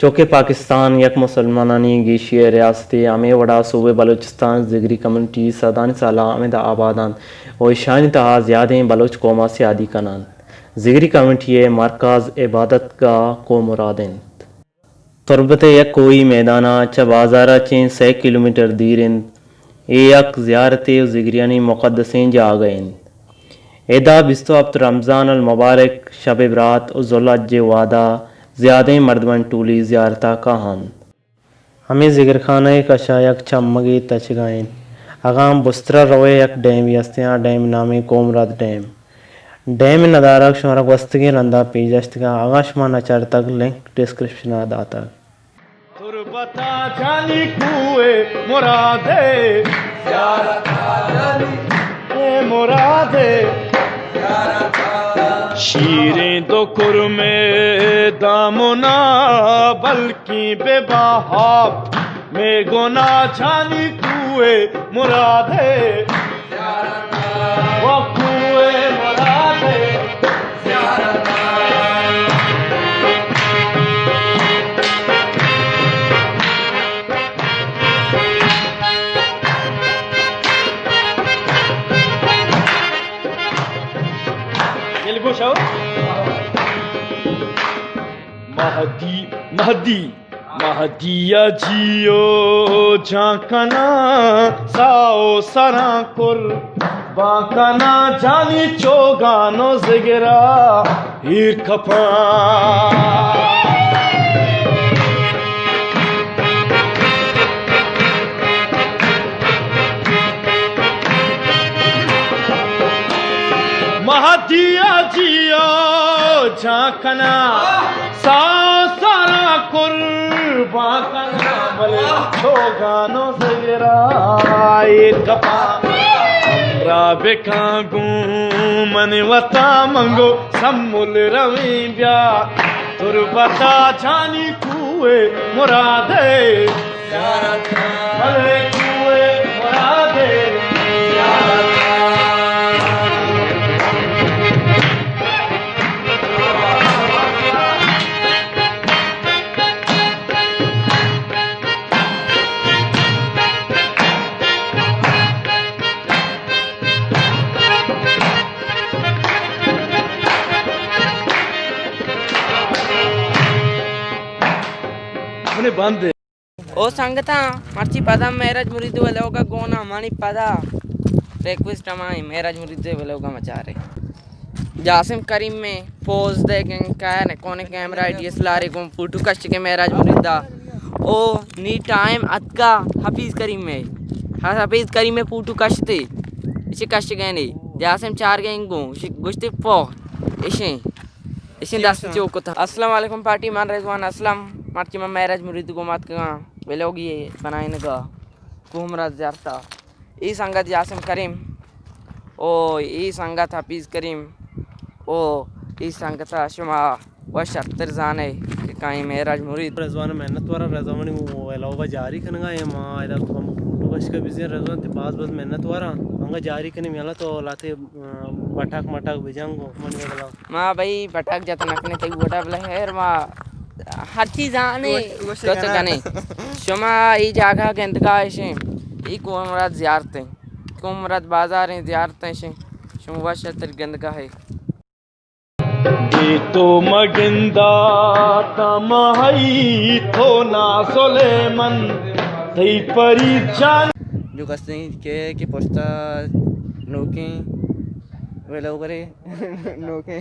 چوکہ پاکستان یک مسلمانانی گیشی ءِ ریاستے، ہمے وڑا صوبہ بلوچستان زگری کمیونٹی سدانی سالاں ہمدا آباد انت و ایشانی تہا زیادیں بلوچ قوما سیادی کن انت۔ زگری کمیونٹی ءِ مرکز عبادت گاہ کوہ مراد انت۔ تربت ءِ یک کوہی میدان ءَ چہ بازار ءَ چہ سئے کلومیٹر دیر انت۔ اے یک زیارتے و زگریانی مقدسیں جاگہ انت۔ ادا بیست و ہپت رمضان المبارک، شب برات و ذوالحج ءِ وہدا زیادیں مردمانی ٹولی زیارتا کاہنت۔ ہمے زگرخانہ ءِ کشا یک چمگے تچگا انت۔ اگاں بسترا روئے، یک ڈیمے استیں، آ ڈیم نامیں کوہ مراد ڈیم۔ ڈیم ءِ ندارگ شمارا گوستگیں رندا پیش داشتگاں۔ اگاں شما نچارتگ، لنک ڈسکرپشنا داتگ۔ تربتا جانی کوہ مراد ءِ زیارتا جانی کوہ مراد ءِ زیارتا۔ شیریں دو کرمے دامنا بلکیں بہ بہا، مے گنا جانی کوہ مراد ءِ دلگوش ہو۔ مہدی، مہدی۔ مہدی ءَ جیو جان کناں، ساہ و سراں قربان کناں، جانی چوگان و زگرا ایر کپاں۔ مہدی ءَ جیو جان کناں، ساہ سرا قربان کناں، بلے چوگان و زگرا ایر کپاں۔ ہمراہ بکاں گوں من وتا، من گوں سمل رویں بیا، تربتا جانی کوہ مراد ءِ زیارتا، بلے کوہ مراد ءِ زیارتا۔ اپنے بند۔ او سنگتاں، مرچی پدا معراج مرید ولاگ ءَ گون آں، منی پدا ریکویسٹ ہما ایں، معراج مرید ولاگ ءَ مچارے۔ جاسم کریم ءِ پوز دے گنگ کائے، کونے camera, D S L R ءَ گوں فوٹو کشت کہ معراج مرید ءَ۔ او نی ٹائم اتکا حفیظ کریم ءِ۔ حفیظ کریم ءِ فوٹو کشتے۔ اچ کشت گئے نی۔ جاسم چار گئے گوں۔ گوشتے پو۔ اشیں۔ اشیں دست چوک کتا۔ السلام علیکم پارٹی، من رضوان اسلم، مرچی من معراج مرید گوما اتکگاں، ولاگے بنائینگا، کوہ مراد زیارتا۔ اے سنگت جاسم کریم، او اے سنگت حفیظ کریم، او اے سنگتا شما وش شرتر زانے کہ کائیں معراج مرید۔ رضوان منت وارا، رضوان ولاگا جاری کنگا اے، ما ادا فوٹو کشکا بزیں، رضوان تے باز باز منت وارا، انگا جاری کنی میلا تو لاتے بٹاک مٹاک بجنگو منی بدلا۔ ما بھئی بٹاک جت نہ کنیں تئی وڑا، بلے خیر ما ہر چیز آنے گوش، گوش تو تو کنے۔ کنے۔ شما اے جاگہ گندگا اشیں، اے کوہ مراد زیارت ایں، کوہ مراد بازار ایں، زیارت ایں اشیں۔ شما وش تر گندگا ہے۔ اے تو مگندا تا ماہی تو نا سلیمان تئی پری جان۔ جو کستیں کہ، کہ پشتا نوکیں ویلو کرے۔ نوکیں۔